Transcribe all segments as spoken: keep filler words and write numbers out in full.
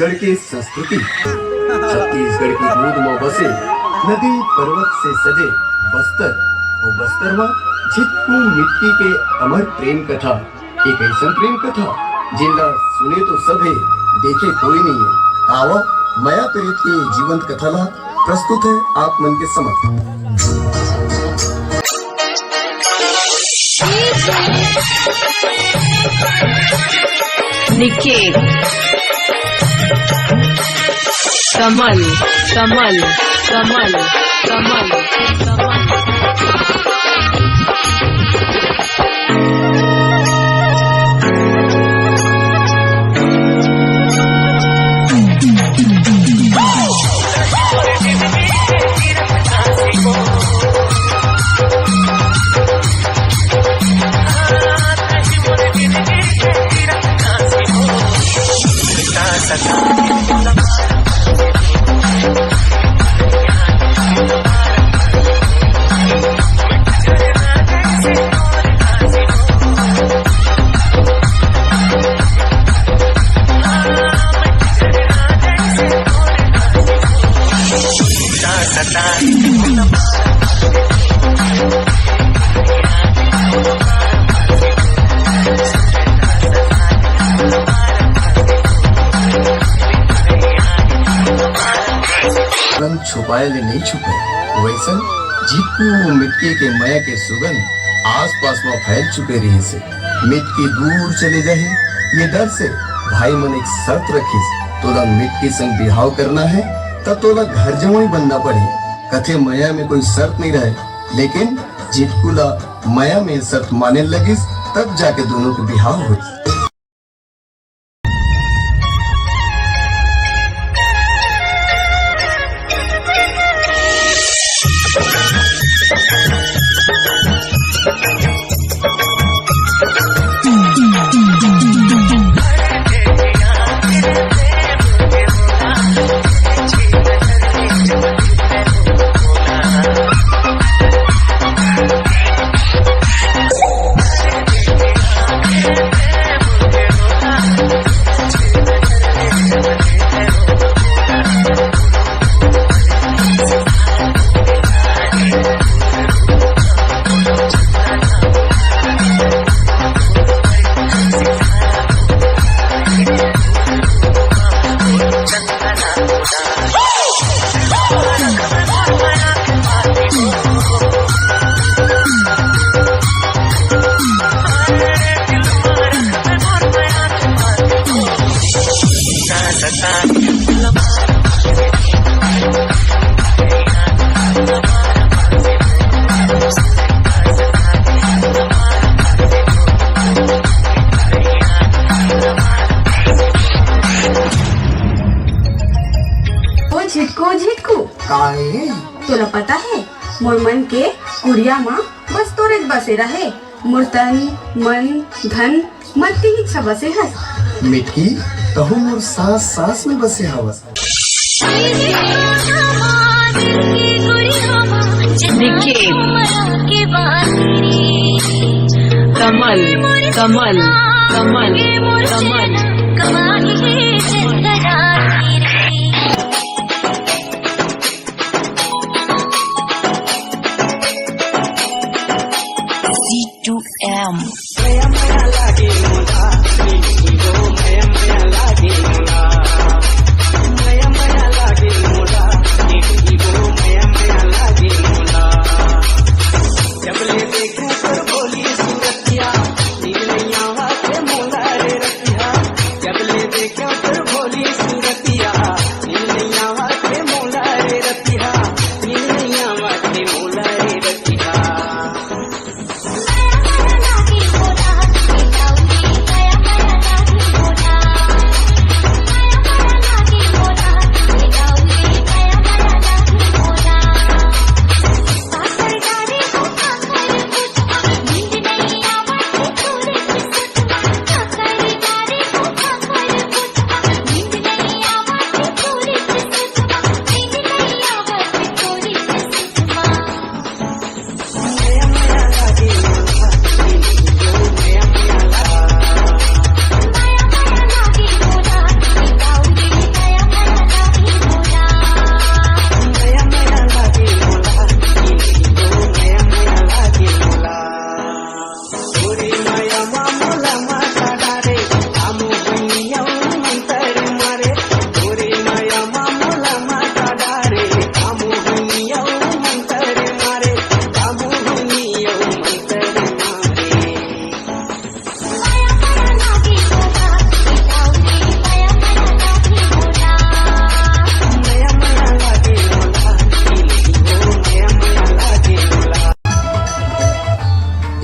छत्तीसगढ़ के संस्कृति, छत्तीसगढ़ की गोद म बसे, नदी पर्वत से सजे बस्तर, अउ बस्तर म झिटकू मिटकी के अमर प्रेम कथा। एक अइसन प्रेम कथा, जेन ला सुने तो सब हे, देखे कोई नहीं है। आवा, मया प्रीत के जीवंत कथा ला प्रस्तुत है आप मन के समक्ष। निकेत। कमल, कमल, कमल, कमल, कमल। रंग छुपाए ले नहीं छुपे, वैसन झिटकू मिटकी के मया के सुगंध आसपास म फैल चुके रहिस हे। मिटकी दूर चले जाही, ये डर से भाई मन एक शर्त रखिस, "तोला मिटकी संग बिहाव करना है, त तोला घर जवाई बनना पड़ही।" कथे मया में कोई शर्त नहीं रहे, लेकिन झिटकू ला मया में शर्त माने लगिस, तब जाके दोनों के बिहाव होइस। ओ झिटकू, ओ झिटकू। का हे? तोला पता हे, मोर मन के कुरिया म बस तोरेच बसेरा हे। मोर तन, मन, धन, मत्ती इच्छा बसे हस। मिटकी, तहू मोर सांस, सांस में बसे हवस। निकेत। कमल, कमल, कमल, कमल। C two M।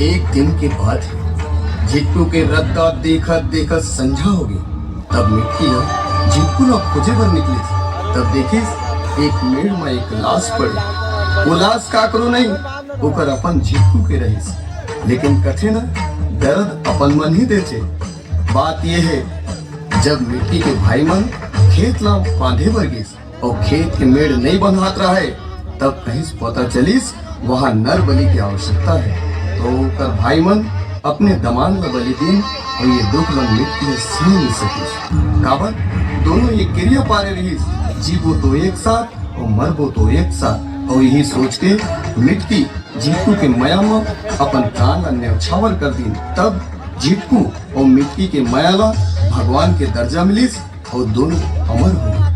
एक दिन के बात हे, झिटकू के रद्दा देखत देखत संझा हो गे। तब मिटकी ह झिटकू ला खोजे बर निकलिस। तब देखिस, एक मेड़ म एक लाश पड़े। वो लाश काकरो नहीं, ओकर अपन झिटकू के रहिस। लेकिन कथे न, दर्द अपन मन ही देथे। बात ये हे, जब मिटकी के भाई मन खेत ला बांधे बर गिस, अउ खेत के मेड़ नइ बंधात रहय, तब कहिस पता चलिस वहां नर बलि के आवश्यकता हे। तो ओकर भाई मन अपने दमांद ला बलि दीन, अउ ये दुख ला मिटकी ह सह नइ सकिस। काबर, दोनों ये किरिया पारे रहिस, जीबो तो एक साथ अउ मरबो तो एक साथ। अउ यही सोच के मिटकी झिटकू के मया म अपन प्राण ला न्यौछावर कर दीन। तब झिटकू अउ मिटकी के मया ला भगवान के दर्जा मिलिस अउ दोनों अमर हो गे।